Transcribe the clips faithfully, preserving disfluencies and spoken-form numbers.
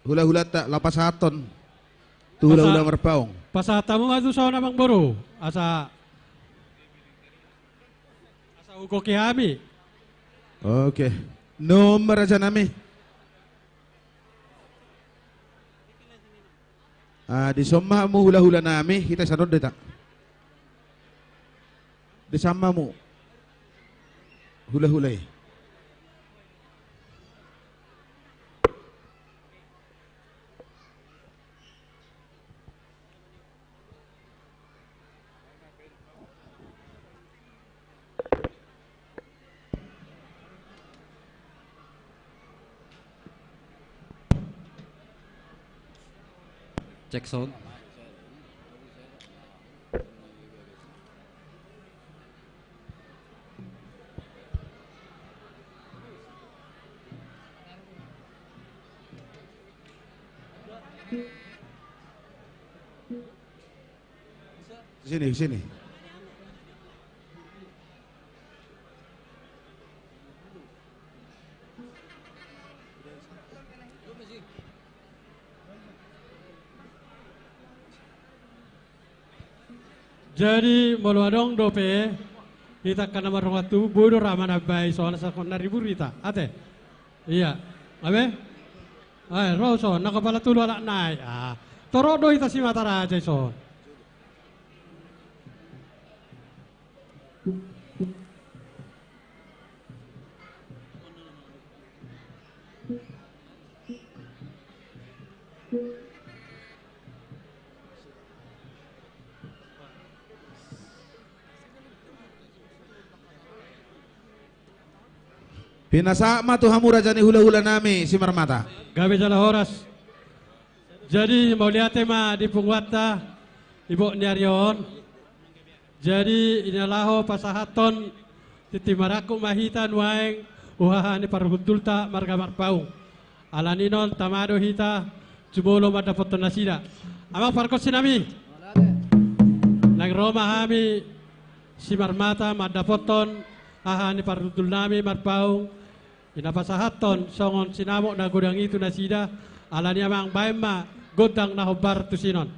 Hula-hulanta, laho pasahathon tu hula-hula marpaung. Pasahat hamu ma tuson, amang boru, asa, asa hugohi hami. Oke. Nunga, rajanami. Ah, dison ma hamu hula-hula nami, hita sanon do hita. Dison ma hamu hula-hula i. Cek sound. Sini, sini. Jadi molo adong dope hita angka na marhongkap tubu, boi do ra manambai, soalna songon na ribur hita ate. Ia, abe? Ai ro son, na kapala tolu halak nai. Ah, torop do hita Simataraja i son. Pinasahat ma tu hamu raja ni hula-hula nami Simarmata. Gabe jala horas. Jadi mauliate ma di punguanta ibot ni ari on. Jadi i na laho pasahathon tintin marangkup ma hita nuaeng tu haha ni parhundulta marga Marpaung. Ala ni on tama do hita jumolo mandapothon nasida. Amang pargonsi nami, naeng ro ma hami Simarmata mandapothon haha ni parhundul nami Marpaung. I na pasahathon songon sinamot na godang i tu nasida, ala ni amang baen ma gondang na hombar tusi on.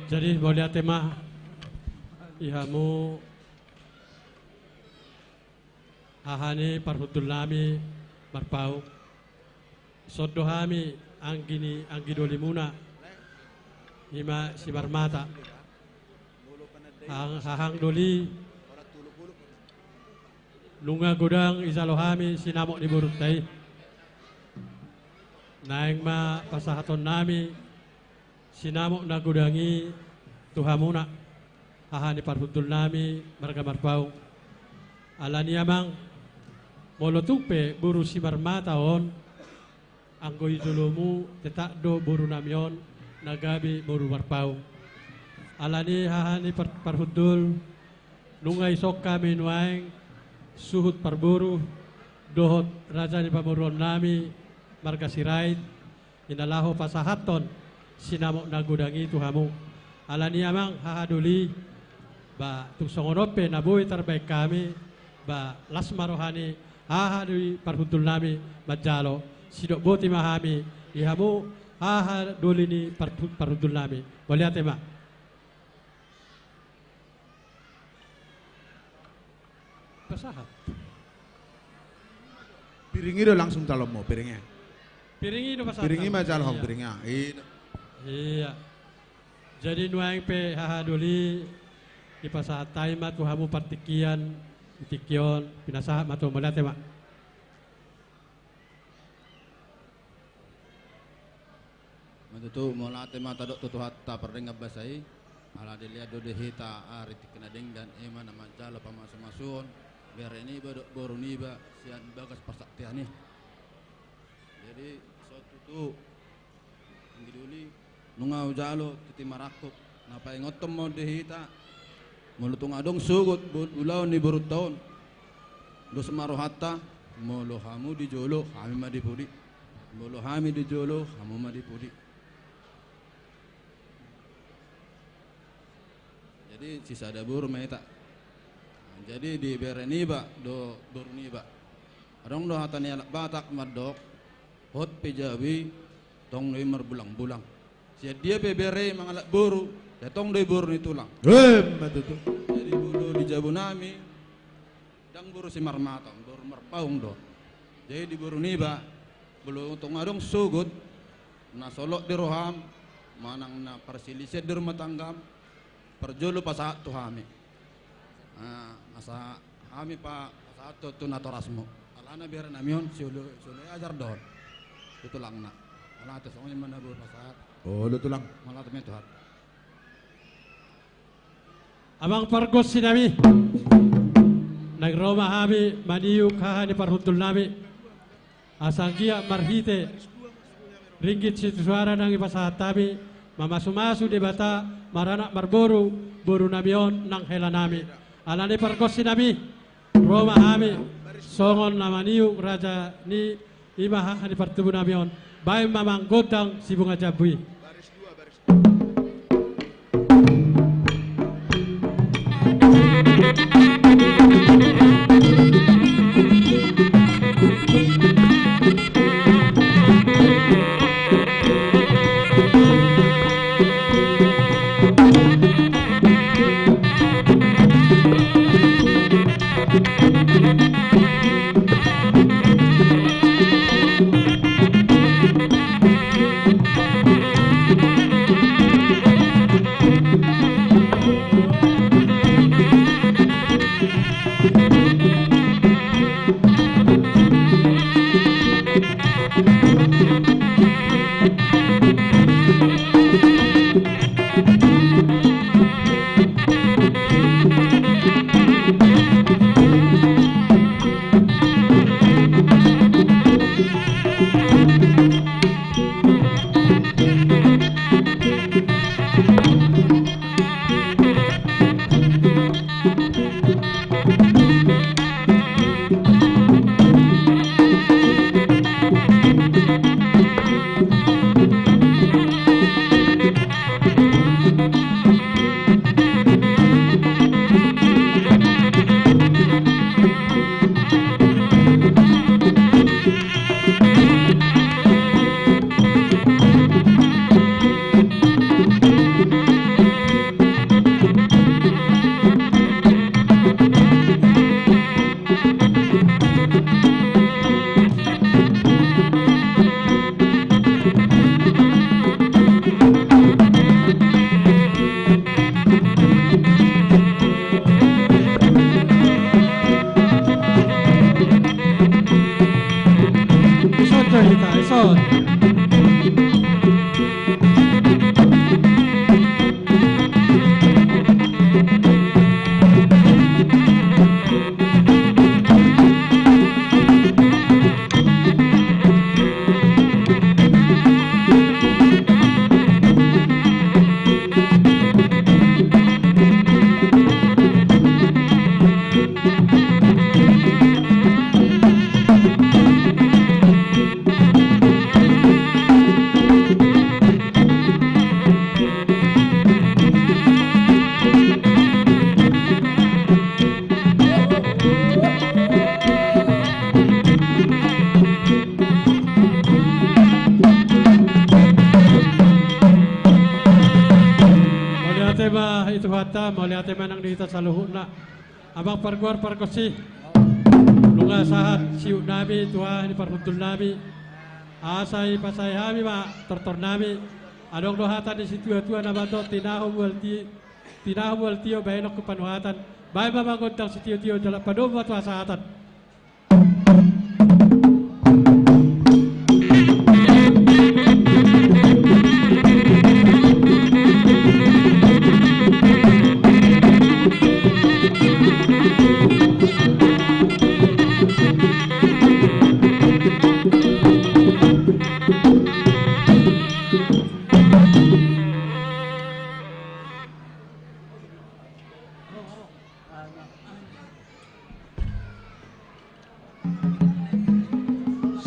Jadi mauliate ma di hamu haha ni parhundul nami Marpaung. Dison do hami anggi ni anggi dolimuna, i ma Simarmata. Hahang, hahang doli, nunga godang dijalo hami sinamot ni borunta i. Naeng ma pasahaton nami sinamot na godang i tu hamuna, haha ni parhundul nami marga Marpaung. Ala ni amang, molo tung pe boru Simarmata on, anggo di jolomu tetap do boru nami on na gabe boru Marpaung. Ala ni haha ni par-, parhundul, nunga dison hami nuaeng suhut parboru dohot raja ni pamoruon nami marga Sirait, i na laho pasahathon sinamot na godang i tu hamu. Ala ni amang, haha doli, ba tung songon on pe na boi tarbaen hami, ba las ma roha ni haha doli parhundul nami manjalo. Sidok boti ma hami di hamu haha doli ni parhu-, parhundul nami. Mauliate ma. Pasahat. Piring i do langsung jalo hamu, piring i. Piring i do pasahat. Piring i ma jalo hamu, piring i. Ia. Jadi nuaeng pe haha doli, dipasahat hami ma tu hamu partingkian di tingki on, pinasahat ma tu, mauliate ma. Molo tutu, mauliate ma tadok tu Tuhanta pardenggan basa i, ala dilehon do di hita ari tingki na denggan, i ma na manjalo pamasumasuon bere niba dohot boru niba sian bagas parsaktian i. Jadi, so tutu, anggi doli, nunga hujalo titi marangkup, na paingothon ma on di hita, molo tung adong sogot bo-, ulaon ni borunta on, dos ma rohanta, molo hamu di jolo, hami ma di pudi. Molo hami di jolo, hamu ma di pudi. Jadi, sisada boru ma hita. Jadi, di bere niba dohot boru niba. Adong do hata ni halak Batak mandok, hot pe jabu i, tong do i marbulang-bulang. Sian dia pe bere i mangalap boru, ia tong do i boru ni tulang. Emma tutu. Jadi, molo di jabu nami, ndang boru simarmata, boru marpaung do. Jadi, di boru niba, molo tung adong sogot na solot di roham, manang na parsilisian di rumah tanggam, parjolo pasahat tu hami. Ah, asa hami pa-, pasahat tu, tu natorasmu. Alana bere nami on, siolo, siolo i ajar do on tu tulangna. Alana ate songon i ma na boi pasahat. Olo, tulang. Mauliate ma, tuat. Amang pargonsi nami, naeng ro ma hami maniuk haha ni parhundul nami, asa anggiat marhite ringgit sitio suara naeng dipasahat hami, mamasumasu Debata maranak marboru, boru nami on nang hela nami. Alani pargonsi nami, ro ma hami songon na maniuk raja ni, i ma haha ni partubu nami on, baen ma amang gondang sibunga jambu i. Ison jo hita, ison. Mauliate ma i tu Tuhanta, mauliate ma nang di hita saluhutna. Amang parguar pargonsi, nunga sahat siuk nami tu haha ni parhundul nami, asa ipasae hami ma tortor nami. Adong do hata ni situatua na mandok, tinahu mual ti-, tinahu mual tio bahenon tu panuhatan. Baen ma amang gondang sitiotio jala padomu ma tu hasahatan.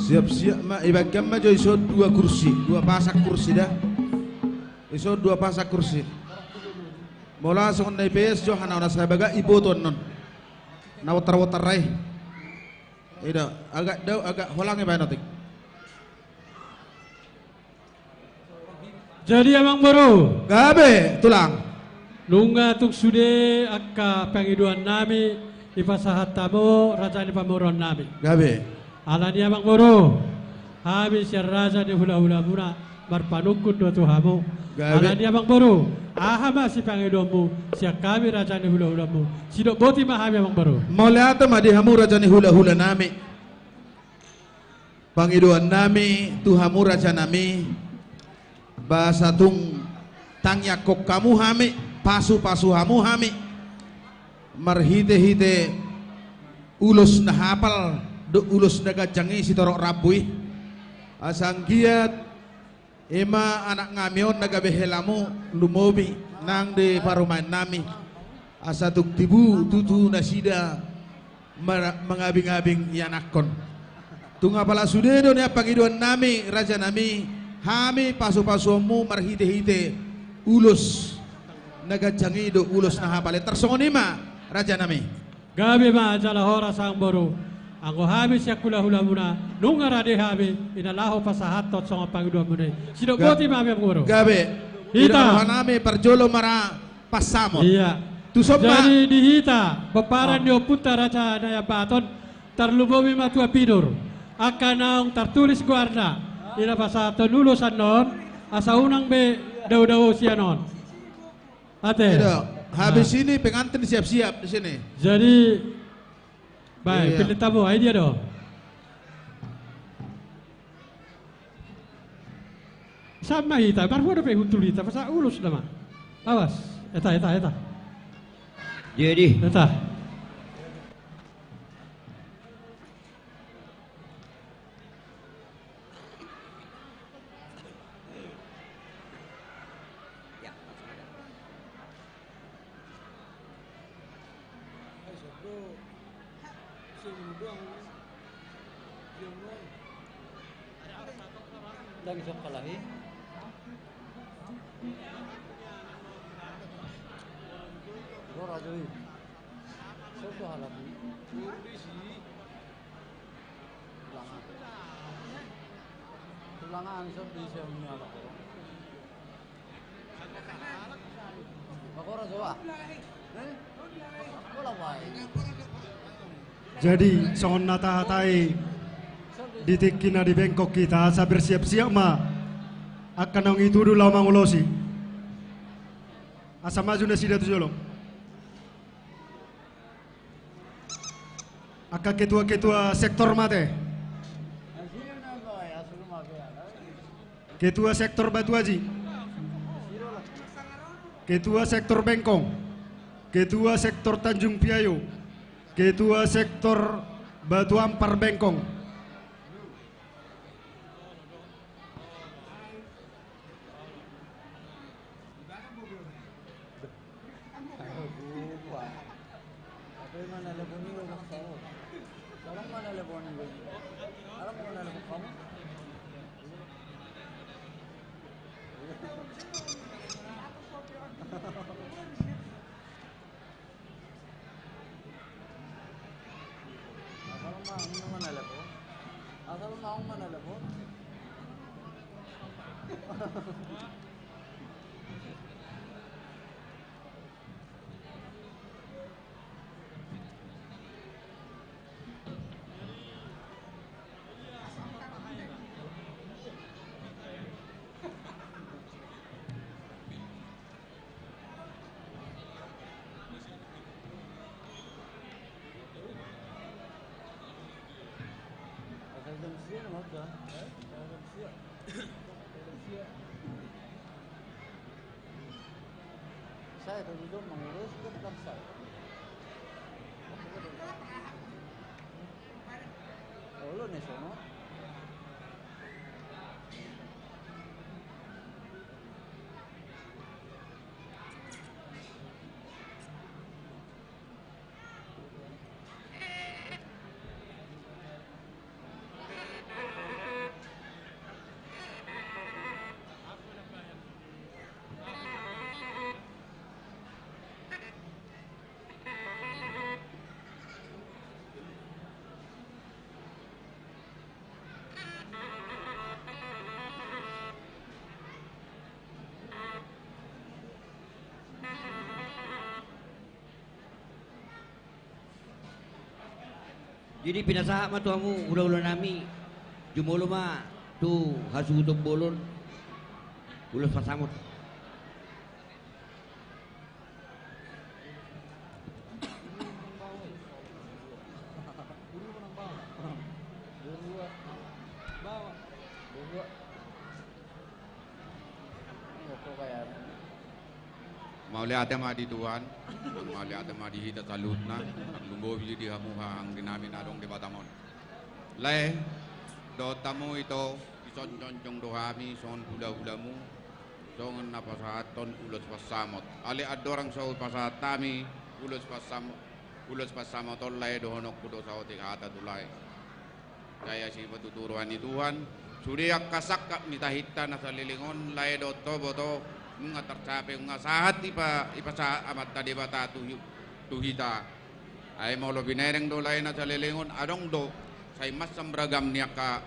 Siap-siap ma, ibagian ma jo ison dua kursi, dua pasak kursi da. Ison dua pasak kursi. Molo songon na I P S jo hana on, asa bagak iboto annon. Na wotar-wotar ra i. Ida, agak dao, agak holang i baen otik. Jadi amangboru. Gabe, tulang. Nunga tung sude angka pangidoannami dipasahat hamu raja ni pamoruonnami. Gabe. Alani amangboru, hami sian raja ni hulahulamuna marpanungkun do tu hamu. Gabe. Alani amangboru, aha ma sipangidoanmu sian hami raja ni hulahulamuna? Sidok boti ma hami amangboru. Mauliate ma di hamu raja ni hulahulanami. Pangidoannami tu hamu rajanami, ba asa tung tangiangkon hamu hami, pasu-pasu hamu hami, marhite-hite ulos na hapal dohot ulos na ganjang i sitorop rambu i. Asa anggiat i ma anaknami on na gabe helamu lumobi nang di parumaennami, asa tung tibu tutu nasida mara-, mangabing-abing ianakhon. Tung apala sude do nian pangidoannami rajanami, hami pasu-pasuonmu marhite-hite ulos na ganjang i dohot ulos na hapal i. Tarsongon i ma rajanami. Gabe ma jala horas amangboru. Anggo hami sian hulahulamuna, nunga rade hami i na laho pasahathon songon pangidoanmuna i. Sidok boti ma hami amangboru. Gabe. Hita. Ida rohanami parjolo ma ra pansamot. Ia. Tuson ma. Jadi di hita pomparan ni ompunta Raja Nai Ambaton, tarlumobi ma tu Ampinur, angka naung tartulis goarna i na pasahathon ulos annon, asa unang be dao-dao sian on. Ate. Ida, habis ini pengantin siap-siap di sini. Jadi, baik, pilih tamu, ai dia do. Sama hita, marhua dope huntul hita, pasahat ulos nama. Awas, eta, eta, eta. Jadi. Eta. Lagi sok kalahi. Lo raja i. Sok tu halak i. Tulangan. Tulangan, so di siang ni anak orang. Bakora, coba. Eh? Bola, baik. Jadi, songon na tahatai di tingki na di Bengkok hita, asa bersiap-siap ma angka naung ditudu laho mangulosi. Asa maju nasida tu jolo. Angka ketua-ketua sektor ma ate. Ketua sektor Batu Aji. Ketua sektor Bengkong. Ketua sektor Tanjung Piayo. Ketua sektor Batu Ampar Bengkong. Asal mau mana lepo? Asal mau mana lepo? Saya tadi tu mengurus ke tukang saya. Olo ne sono. Jadi pinasahat ma tu hamu hulahula nami, jumolo ma tu hasuhuton bolon, ulos pasamot. Mauliate ma di Tuhan, mauliate ma di hita saluhutna, tarlumobi di hamu hahaanggi nami na adong di Batam on. Lae, dohot hamu ito, dison jongjong do hami songon hulahulamu, songon na pasahathon ulos pansamot. Alai andorang so hupasahat hami ulos pansam-, ulos pansamot on, lae, dohononku do saotik hata tu lae. Sai asi ma tutu roha ni Tuhan, sude angka sangkap ni tahinta na saleleng on, lae, dohot ho boto, nunga tarcape, nunga sahat dipa-, dipasahat Amanta Debata tu hi-, tu hita. Ai molo binereng do, lae, na saleleng on, adong do sai mansam ragam ni angka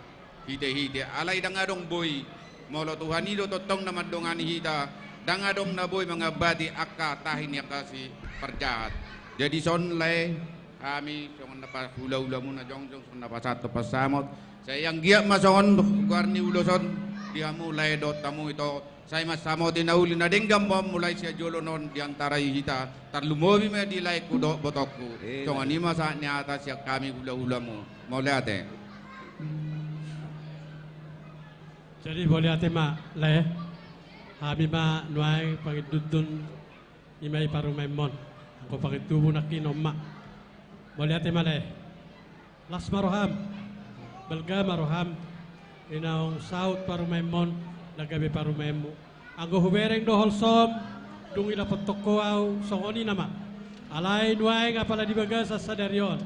hitehite, alai ndang adong boi. Molo Tuhan i do tongtong na mandongani hita, ndang adong na boi mangambati angka tahi ni angka siparjahat. Jadi son, lae, hami songon na pa-, hulahulamu na jongjong, songon na pasahathon pansamot, sai anggiat ma songon goar ni ulos on di hamu, lae, dohot hamu ito, sai mansamoti na uli na denggan ma on mulai sian jolo on di antara hita, tarlumobi ma di laengku dohot botongku. Eh, songon i ma sahat ni hata sian hami hulahulamu. Mauliate. Jadi mauliate ma, lae. Hami ma nuaeng pangindundun, i ma i parumaenmon. Anggo pangintubu nangkin on ma. Mauliate ma, lae. Las ma roham, balga ma roham, i naung saut parumaenmon, na gabe parumaenmu. Anggo hubereng do holsom, dung idapothon ho ahu, songon i nama. Alai nuaeng apala di bagasan sadari on,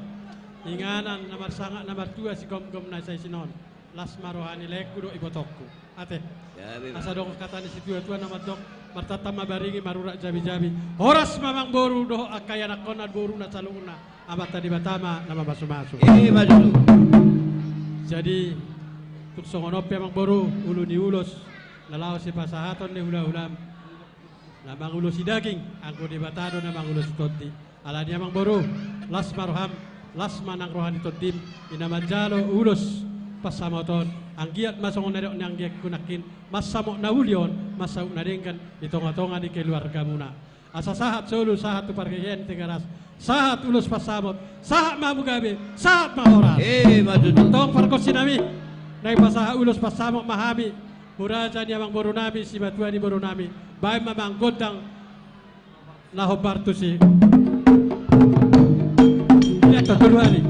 inganan na marsangap na martua sigomgom na saisi on. Las ma roha ni laengku dohot ibotongku. Ate. Asa adong hata ni situatua na mandok, martantang ma baringi, marurat jabijabi. Horas ma amangboru dohot angka ianakhonna, boruna saluhutna, Amanta Debata ma na mamasumasu. Jadi tung songon on pe amangboru, ulu ni ulos na laho sipasahaton ni hulahulam, na mangulosi daging, anggo Debata do na mangulosi tondi. Alani i amangboru, las ma roham, las ma nang roha ni tondim, i na manjalo ulos pansamot on, anggiat ma songon na nidok ni anggiangku nangkin, mansamot na uli on, mansaut na denggan di tongatonga ni keluargamuna. Asa sahat solu, sahat tu pargegean Tigaras, sahat ulos pansamot, sahat ma hamu gabe, sahat ma horas. Tong pargonsi nami, na dipasahat ulos pansamot ma hami, muraja ni amangboru nami, simatua ni boru nami, baen ma amang gondang na hombar tusi. Ia, tolu hali.